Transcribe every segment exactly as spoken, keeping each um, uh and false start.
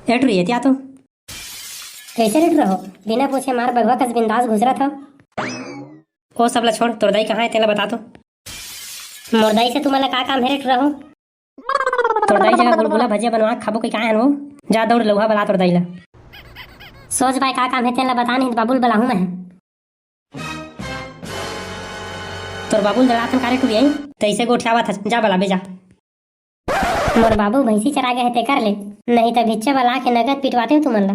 ए टुरी, एती आ तो। कइसे रे टुरा हो? बिना पूछे मार बघवा कस बिंदास घुसरत हव। ओ सब ला छोड़, तोर दाई कहाँ हे तेला बता तो। मोर दाई से तुमन ला का काम हे रे टुरा हो? तोर दाई जगह गुलगुला भजिया बनवा के खाबो कहिके आए हन वो। जा दौड़ लउहा बला तोर दाई ला। सोच भाई का काम हे तेला बता, नहीं त बाबू ल बलाहूं मैं। तोर बाबू ल दलाथन का रे टुरी, तइसे गोठियावत हस, जा बलाबे जा। मोर बाबू भैंसी चरा गे हे तेकर ले, नहीं त भिच्चा बला के नगद पिटवाते हो तुमन ला।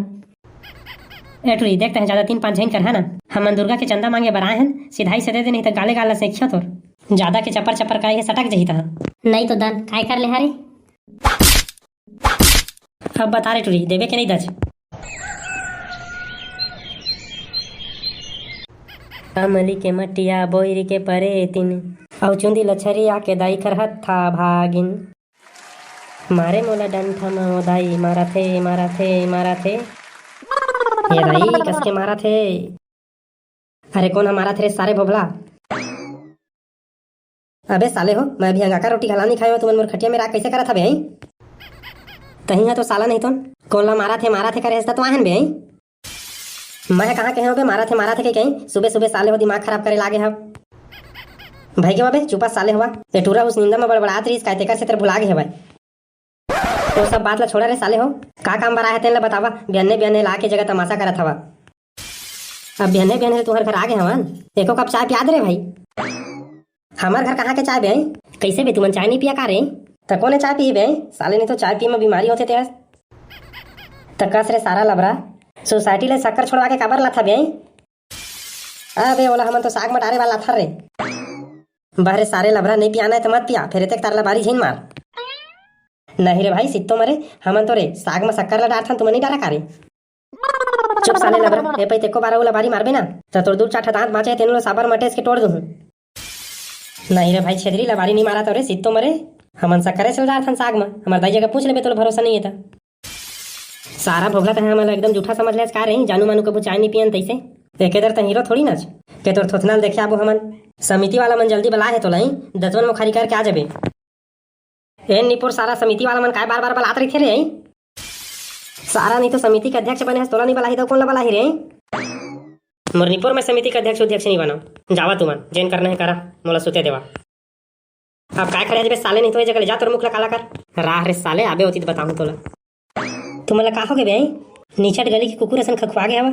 ए टुरी, देख तैं जादा तीन पाँच झन कर है ना, हमन दुर्गा के चंदा मांगे बर आए हन, सिधाई से दे दे, नहीं त गाले गाल ला सेंखियो तोर। जादा के चपर चपर करे हे सटक जही तहाँ। नहीं तो दन, काय कर ले हारे? अब बता रे टुरी, देबे के नहीं दच? अमली के मटिया बोइरी के परे तिन, अउ चुंदी लछरी आके दाई कर हत्था भागिन। मारे मोला डंठा म ओ दाई, मारथे, मारथे, मारथे। ये दाई, कस के मारथे। अरे कोन ह मारथे रे सारे भोभला? अबे साले हो, मैं अभी अंगाका रोटी घला नहीं खाए हो, तुमन मोर खटिया में राख कैसे करत हबे, हैं? तहीं ह तो साला नहीं तोन, कोन ला मारथे, मारथे करे हस त तो आहन बे, हैं? मैं ह कहाँ कहे हो बे, मारथे, मारथे के कहीं? सुबह सुबह साले हो दिमाग खराब करे लागे हव। भाई के बे, चुपा साले होवा, ए टूरा उस निंदा में बड़बड़ात रहीस, काय तेकर से तेर भुला गे हवय। तो सब बात ला छोड़ा रे साले हो, का काम बर आए हे तेन ला बतावा, बिहन्ने बिहन्ने ला के जगह तमाशा करत हवा। अब बिहन्ने बिहन्ने तुहर घर आ गे हवन, एको कप चाय पिया दे रे भाई। हमर घर कहाँ के चाय बे? कैसे बे, तुमन चाय नहीं पिया का रे? त कोने चाय पीही बे? साले नहीं तो चाय पी में बीमारी होथे तेहर। त कस रे सारा लबरा, सोसाइटी ले शक्कर छोड़वा के काबर लाथा बे? अबे ओला हमन तो साग म डारे वाला लाथन रे। बहरे सारे लबरा नहीं पियाना है तो मत पिया, फिर एतेक तार लबारी झीन मार। नहीं रे भाई, सित्तो मरे, हमन तो रे साग म शक्कर ला डारथन, तुमन नहीं डारा का रे? चुप साले लबरा, ए पै तेको बार अउ लबारी मारबे ना, त तोर दू चार ठा दांत बांचे हे, तेनो ला साबर मटेस के टोड़ दूहूं। नहीं रे भाई छेदरी, लबारी नहीं मारा तो रे, सित्तो मरे, हमन शक्करे से डारथन साग म, हमर दाई जगह पूछ लेबे, तोला भरोसा नहीं है त। सारा भोगला तहे हमन ला एकदम जूठा समझ लेस का रे, जानू मानू कभू चाय नहीं पियन तैसे। एके दर त हीरो थोड़ी नच, के तोर थोथना ल देखे आबो हमन। समिति वाला मन जल्दी बला हे तोला, ही दतवन मुखारी करके आ जाबे। ए निपुर सारा समिति वाला मन काय बार बार बलात रहिथे रे? सारा नहीं तो समिति के अध्यक्ष बने हस, तोला नहीं बलाही तो कौन ला बलाही रे? मोर निपुर में समिति के अध्यक्ष उध्यक्ष नहीं बनाओ, जावा तुमन, जेन करना है करा, मोला सुते देवा। अब काय खड़े हस बे साले, नहीं तो ये जगह ले जा, तोर मुख ला काला कर। राह रे साले, आबे होती तो बताहूं तोला। तुमन ला का हो गे बे? निचट गली के कुकुर असन खखुआ गे हवा।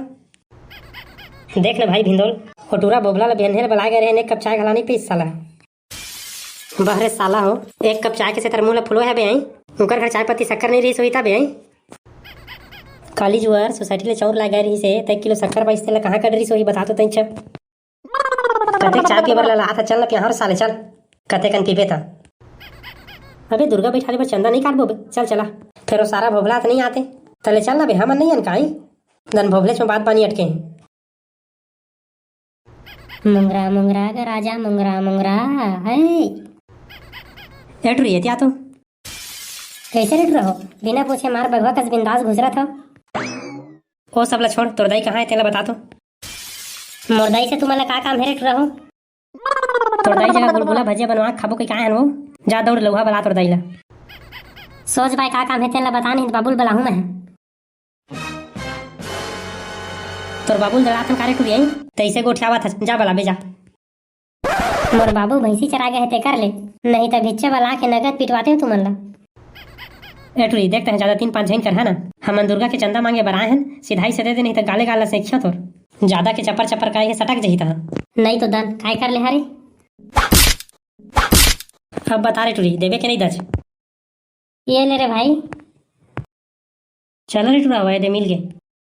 देख ना भाई भिंदोल, ओ टूरा भोभला ला बिहन्ने ले बलाए गए रहे, एक कप चाय घला नहीं पीस साला। बहरे साला हो, एक कप चाय के सेती तोर मुंह ला फुलोय हबे आई। उनकर घर चाय पत्ती शक्कर नहीं रहीस होही तबे आई। काली जुआर सोसाइटी ले चाउर लाए गए रहीस हे, त एक किलो शक्कर पाइस, तेला कहाँ कट रहीस होही, बता तो तैं। कतेक चाय पीए बर ला लात ह, चल ना पियाहर साले, चल। कतेकन पीबे त। अबे दुर्गा बैठाले बर चंदा नहीं काटबो बे, चल चला। फेर ओ सारा भोभला त नहीं आते, तले चल ना बे, हमन नहीं अनकाई। दन भोभलेच में बात पानी अटके हे। मुंगरा मुंगरा का राजा मुंगरा मुंगरा है। ए टुरी, एती आ तो। कैसे रे टुरा हो? बिना पूछे मार बघवा कस बिंदास घुसरत हो। ओ सब ला छोड़, तोर दाई कहाँ हे तेला बता तो। मोर दाई से तुमन ला का काम हे रे टुरा हो? तोर दाई जगह गुलगुला भजिया बनवा के खाबो कहिके आए हन वो। जा दौड़ लउहा बला तोर दाई ला। सोच भाई का काम हे तेन ला बता, नहीं त बाबू ल बलाहूं मैं। तोर बाबू ल दलाथन का रे टुरी, तैसे गोठियावत हस, जा बलाबे जा। मोर बाबू भैंसी चरा गे हे तेकर ले, नहीं त भिच्चा बला के नगद पिटवाते हो तुमन ला। ए टुरी, देख तैं जादा तीन पाँच झन कर है ना, हमन दुर्गा के चंदा मांगे बर आए हन, सिधाई से दे दे, नहीं त गाले गाल ला सेंखियो तोर। जादा के चपर चपर करे हे सटक जही तहाँ। नहीं तो दन, काय कर ले हारे? अब बता रे टुरी, देबे के नहीं दच? ये ले रे भाई। चल रे टुरा, वायदे मिल गए।